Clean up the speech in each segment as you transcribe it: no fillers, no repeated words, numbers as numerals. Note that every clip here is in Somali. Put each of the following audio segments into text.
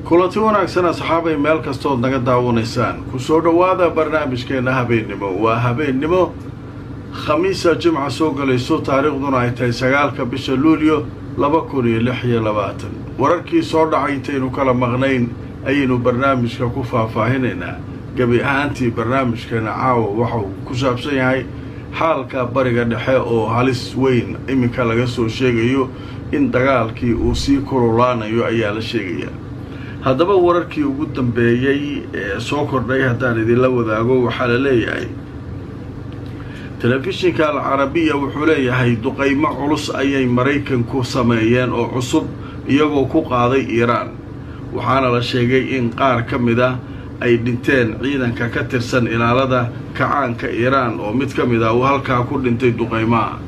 Kulanti wanaagsan, asxaabay, meel kastood naga daawanaysaan, kusoo dhowaada barnaamijkeena habeennimo. Waa habeennimo Khamiisa, Jimca soo galayso, taariikhduna ay tahay 9-ka bisha Luulyo 2026. Wararkii soo dhacay intaynu kala maqnayn ayaynu barnaamijka ku faahfaahinaynaa. Gebi ahaantii barnaamijkeena caawa waxa uu ku saabsan yahay xaalka Bariga Dhexe oo halis weyn iminka laga soo sheegayo in dagaalkii uu sii kululaanayo ayaa la sheegayaa. Haddaba wararkii ugu dambeeyey ee soo kordhay haddaan idinla wadaago, waxaa la leeyahay telefishinka Alcarabiya wuxuu leeyahay duqaymo culus ayay Maraykanku sameeyeen oo cusub, iyagoo ku qaaday Iiraan, waxaana la sheegay in qaar ka mid ah ay dhinteen ciidanka ka tirsan Ilaalada Kacaanka Iiraan, oo mid ka mid ah uu halkaa ku dhintay duqaymaha.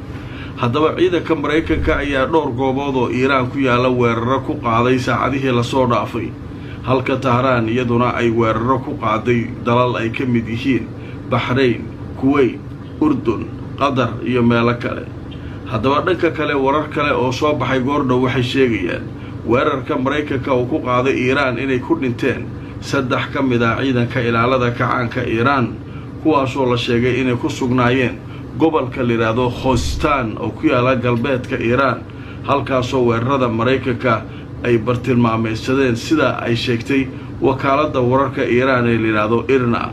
Haddaba ciidanka Maraykanka ayaa dhowr goobood oo Iiraan ku yaalla weeraro ku qaaday saacadihii lasoo dhaafay, halka Tahraan iyaduna ay weeraro ku qaaday dalal ay ka mid yihiin Baxrayn, Kuweyt, Urdun, Qatar iyo meelo kale. Haddaba dhanka kale, warar kale oo soo baxay goordhow waxay sheegayaan weerarka Maraykanka uu ku qaaday Iiraan inay ku dhinteen 3 ka mid ah ciidanka Ilaalada Kacaanka Iiraan, kuwaasoo la sheegay inay ku sugnaayeen gobolka la yidhaahdo Khostaan oo ku yaala galbeedka Iiraan, halkaasoo weerarada Maraykanka ay bartilmaamaysadeen, sida ay sheegtay wakaaladda wararka Iiraan ee la yidhaahdo IRNA.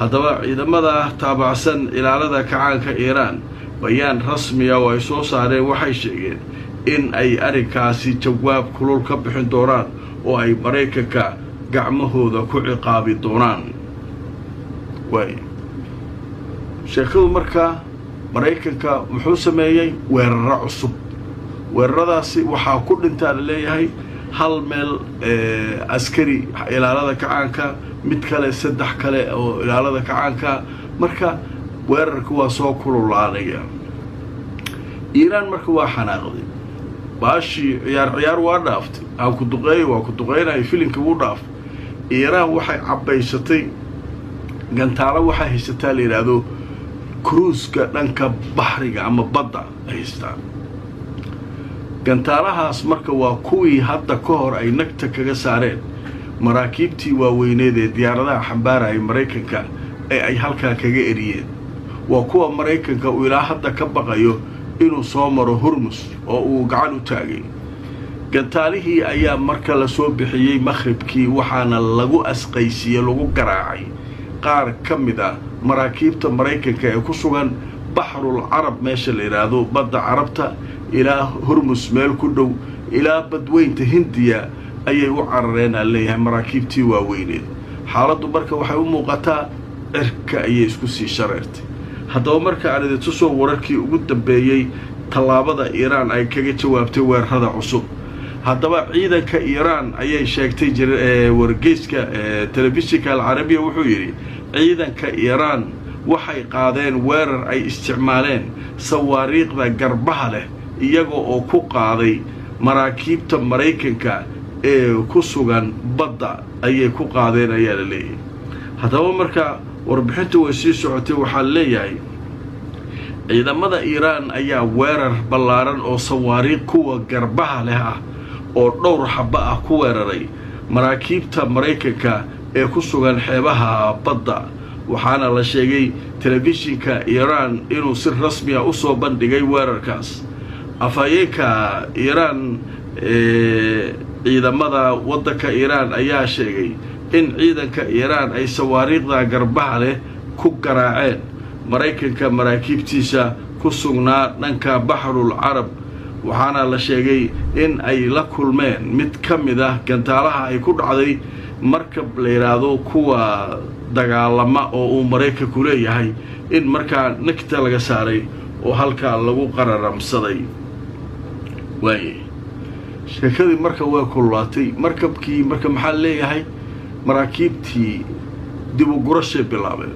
Haddaba ciidamada taabacsan Ilaalada Kacaanka Iiraan bayaan rasmiya oo ay soo saareen waxay sheegeen in ay arrinkaasi jawaab kulul ka bixin doonaan oo ay Maraykanka gacmahooda ku ciqaabi doonaan. Waay sheekadu. Markaa Maraykanka muxuu sameeyey? Weeraro cusub. Weeraradaasi waxaa ku dhintaa la leeyahay hal meel askari Ilaalada Kacaanka, mid kale, 3 kale oo Ilaalada Kacaanka. Marka weerarka waa soo kululaanaya. Iiraan marka waa xanaaqday, baashii ciyaar ciyaar waa dhaaftay, aan ku duqeeyo waa ku duqeynayo, filinka wuu dhaafay. Iiraan waxay cabbaysatay gantaalo, waxay haysataa la yidhaahdo cruise-ka dhanka baxriga ama badda ay haystaan gantaalahaas. Marka waa kuwii hadda ka hor ay nagta kaga saareen maraakiibtii waaweyneed ee diyaaradaha xambaaraya Maraykanka ee ay halkaa kaga eriyeen. Waa kuwa Maraykanka uu ilaa hadda ka baqayo inuu soo maro Hurmus oo uu gacan u taagay. Gantaalihii ayaa marka lasoo bixiyey makhribkii, waxaana lagu asqaysiiyey, lagu garaacay qaar ka mid ah maraakiibta Maraykanka ee ku sugan Baxrul Carab, meesha la yidhaahdo Badda Carabta, ilaa Hurmus meel ku dhow, ilaa Badweynta Hindiya ayay u carareen aan leeyahay maraakiibtii waaweyneed. Xaaladdu marka waxay u muuqataa cirka ayay isku sii shareertay. Haddaba marka aan idin tusoo wararkii ugu dambeeyey tallaabada Iiraan ay kaga jawaabtay weerarada cusub. Haddaba ciidanka Iiraan ayay sheegtay wargeyska telefishinka Alcarabiya, wuxuu yidhi ciidanka Iiraan waxay qaadeen weerar ay isticmaaleen sawaariikhda garbaha leh, iyaga oo ku qaaday maraakiibta Maraykanka ee ku sugan badda ayay ku qaadeen ayaa la leeyahay. Haddaba marka warbixinta way sii socotay, waxaa leeyahay ciidamada Iiraan ayaa weerar ballaaran oo sawaariikh kuwa garbaha leh ah oo dhowr xaba ah ku weeraray maraakiibta Maraykanka ee ku sugan xeebaha badda, waxaana la sheegay telefishinka Iiraan inuu si rasmiya u soo bandhigay weerarkaas. Afhayeenka Iiraan, ciidamada waddanka Iiraan, ayaa sheegay in ciidanka Iiraan ay sawaariikhda garbaha leh ku garaaceen Maraykanka maraakiibtiisa ku sugnaa dhanka Baxrul Carab, waxaana la sheegay in ay la kulmeen mid ka mid ah gantaalaha ay ku dhacday markab la yidhaahdo kuwa dagaalama oo uu Maraykanku leeyahay, in markaa nagta laga saaray oo halkaa lagu qararamsaday. Waaye sheekadii marka way kululaatay. Markabkii marka maxaa leeyahay, maraakiibtii dib u gurashay bilaabeen,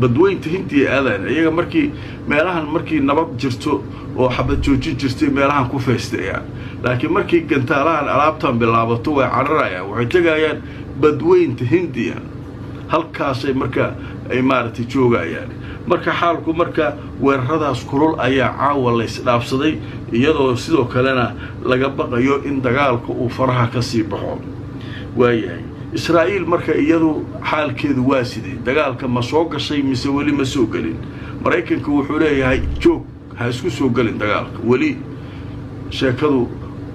Badweynta Hindiya aadayn. Iyaga markii meelahan markii nabad jirto oo xabad joojin jirtay meelahan ku feesteeyaan, laakiin markii gantaalahan alaabtan bilaabato way cararayaan, waxay tegayaan Badweynta Hindiya, halkaasay marka ay maaragtay joogayaan. Marka xaalku marka weeraradaas kulul ayaa caawa la isdhaafsaday, iyadoo sidoo kalena laga baqayo in dagaalku uu faraha ka sii baxo. Waayahay, Israa'iil marka iyadu xaalkeedu waa sidee? Dagaalka ma soo gashay mise weli ma soo gelin? Maraykanku wuxuu leeyahay joog, ha isku soo gelin dagaalka, weli sheekadu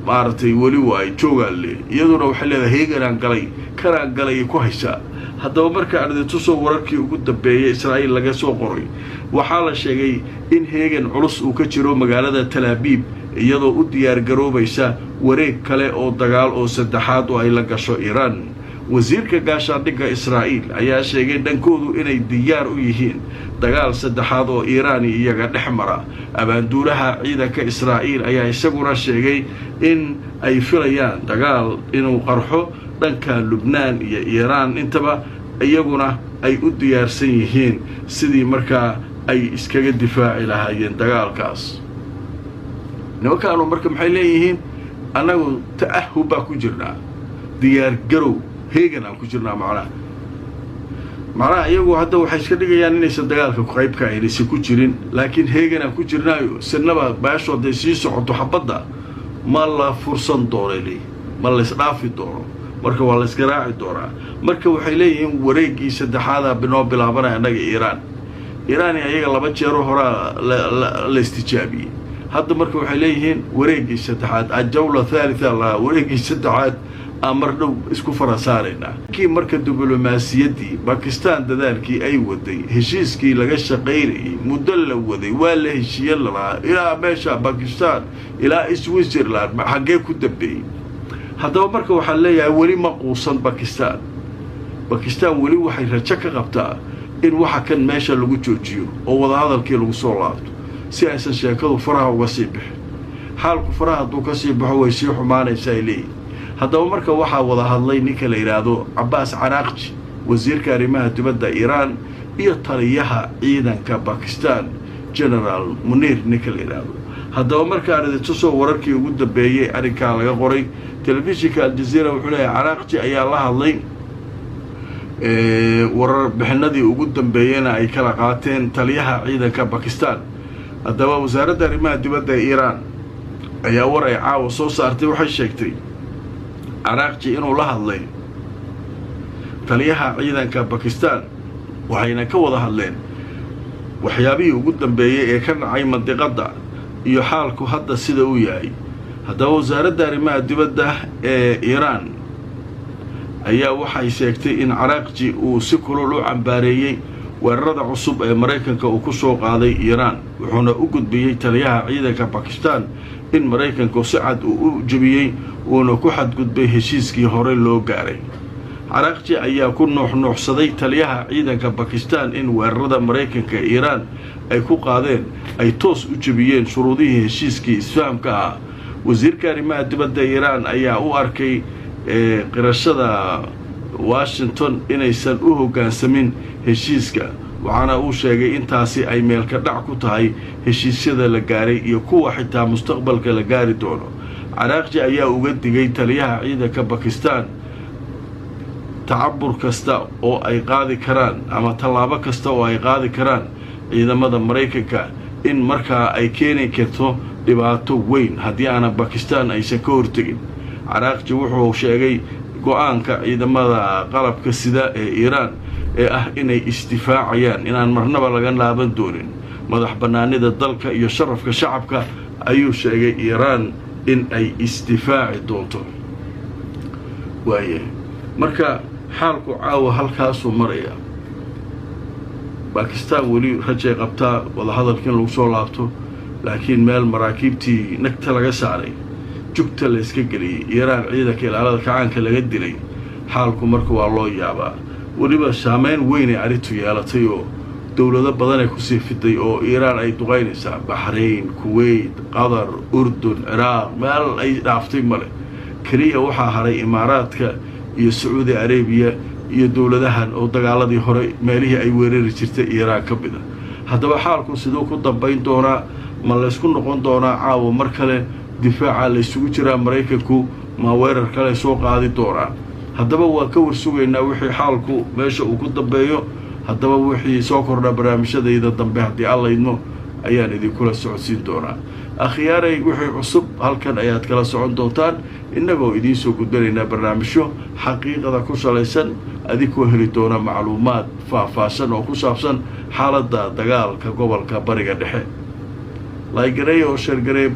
maaragtay weli waayo joogaa leeyahy. Iyaduna waxay leedahay heeganaan galay, kanaan galay ku haysaa. Haddaba marka aan idin tusoo wararkii ugu dambeeyay Israa'iil laga soo qoray, waxaa la sheegay in heegan culus uu ka jiro magaalada Talaabiib, iyadoo u diyaargaroobaysa wareeg kale oo dagaal oo saddexaad oo ay la gasho Iiraan. Wasiirka gaashaandhigga Israa'iil ayaa sheegay dhankoodu inay diyaar u yihiin dagaal saddexaad oo Iiraan iyaga dhex mara. Abaanduulaha ciidanka Israa'iil ayaa isaguna sheegay in ay filayaan dagaal inuu qarxo dhanka Lubnaan iyo Iiraan intaba, iyaguna ay u diyaarsan yihiin sidii markaa ay iskaga difaaci lahaayeen dagaalkaas. Nimankaanu marka maxay leeyihiin? Annagu ta'ahub baa ku jirnaa, diyaargarow, heegan aan ku jirnaa. Macnaha iyagu hadda waxay iska dhigayaan inaysan dagaalka qaybka aynaysan ku jirin, laakiin heegan aan ku jirnaayo sinaba baashu hadday sii socoto xabadda ma la fursan doono, leeyihin, ma laysdhaafi doono, marka waa la isgaraaci doonaa. Marka waxay leeyihiin wareeggii saddexaadaa binoo bilaabanaya annaga Iiraan. Iiraan ayaga laba jeero horaa la istijaabiyey, hadda marka waxay leeyihiin wareeggii saddexaad, ajawla thalitha la wareeggii saddexaad aan mar dhow isku fara saaraynaa. Kii marka diblomaasiyaddii Bakistan dadaalkii ay waday, heshiiskii laga shaqaynayay muddo la waday, waa la heshiiye lalahaa ilaa meesha Bakistan ilaa Switzerland, xaggee ku dambeeyey? Haddaba marka waxaa leeyahay weli ma quusan Bakistan. Bakistan weli waxay rajo ka qabtaa in waxa kan meesha lagu joojiyo oo wadahadalkii lagu soo laabto, si aysan sheekadu faraha uga sii bixin. Xaalku faraha hadduu ka sii baxo way sii xumaanaysaa ay leeyihin. Haddaba marka waxaa wada hadlay ninka la yidhaahdo Cabbaas Caraaqji, wasiirka arrimaha dibadda Iiraan, iyo taliyaha ciidanka Bakistan Generaal Muniir ninka la yidhaahdo. Haddaba markaan idin tusoo wararkii ugu dambeeyey arrinkaa laga qoray telefishinka Aljaziira, wuxuu leeyahay Caraaqji ayaa la hadlay, warar bixinadii ugu dambeeyeyna ay kala qaateen taliyaha ciidanka Bakistan. Haddaba wasaaradda arrimaha dibadda ee Iiraan ayaa war ay caawa soo saartay waxay sheegtay Caraaqji inuu la hadlay taliyaha ciidanka Bakistan, waxayna ka wada hadleen waxyaabihii ugu dambeeyey ee ka dhacay mandiqadda iyo xaalku hadda sida uu yahay. Haddaba wasaaradda arrimaha dibadda ee Iiraan ayaa waxay sheegtay in Caraaqji uu si kulul u cambaareeyey weerarada cusub ee Maraykanka uu ku soo qaaday Iiraan, wuxuuna u gudbiyey taliyaha ciidanka Bakistan in Maraykanku si cad uu u jebiyey uuna ku xadgudbay heshiiskii horey loo gaaray. Caraaqji ayaa ku nuuxnuuxsaday taliyaha ciidanka Bakistan in weerarada Maraykanka ee Iiraan ay ku qaadeen ay toos u jebiyeen shuruudihii heshiiskii isfahamka ah. Wasiirka arrimaha dibadda Iiraan ayaa u arkay qirashada Washington inaysan u hoggaansamin heshiiska, waxaana uu sheegay intaasi ay meelka dhac ku tahay heshiisyada la gaaray iyo kuwa xitaa mustaqbalka la gaari doono. Caraaqji ayaa uga digay taliyaha ciidanka Bakistan tacabur kasta oo ay qaadi karaan ama tallaabo kasta oo ay qaadi karaan ciidamada Maraykanka in markaa ay keeni karto dhibaato weyn haddii aanan Bakistan aysan ka hortegin. Caraaqji wuxuu sheegay go-aanka ciidamada qalabka sida ee Iiraan ee ah inay isdifaacayaan inaan marnaba laga laaban doonin madax bannaanida dalka iyo sharafka shacabka. Ayuu sheegay Iiraan in ay isdifaaci doonto. Waayahay, marka xaalku caawa halkaasuu maraya. Bakistan weli rajay qabtaa wadahadalka in lagu soo laabto, laakiin meel maraakiibtii nagta laga saaray, jugta la iska geliyey, Iiraan ciidanka ilaalada kacaanka laga dilay, xaalku marka waa loo yaabaa. Weliba saameyn weynay arrintu yeelatay oo dowlado badanay kusii fiday oo Iiraan ay duqaynaysaa Baxrayn, Kuweyt, Qatar, Urdun, Ciraaq, meel ay dhaaftay male. Keliya waxaa haray Imaaraadka iyo Sacuudi Arabiya iyo dowladahan oo dagaaladii hore meelihii ay weerari jirtay Iiraan ka mid a. Haddaba xaalku siduu ku dambayn doonaa? Ma laysku noqon doonaa caawa mar kale? Difaaca laysugu jiraa, Maraykanku ma weerar kale soo qaadi doonaa? Haddaba waa ka warsugaynaa wixii xaalku meesha uu ku dambeeyo. Haddaba wixii soo kordha barnaamijyadayda dambe haddii Alla idmo ayaan idinkula socodsiin doonaa. Akhyaaray, wixii cusub halkan ayaad kala socon doontaan, innagoo idiin soo gudbanaynaa barnaamijyo xaqiiqada ku salaysan, adinkoo heli doona macluumaad faahfaahsan oo ku saabsan xaaladda dagaalka gobolka Bariga Dhexe. Like gareeya oo share gareeya.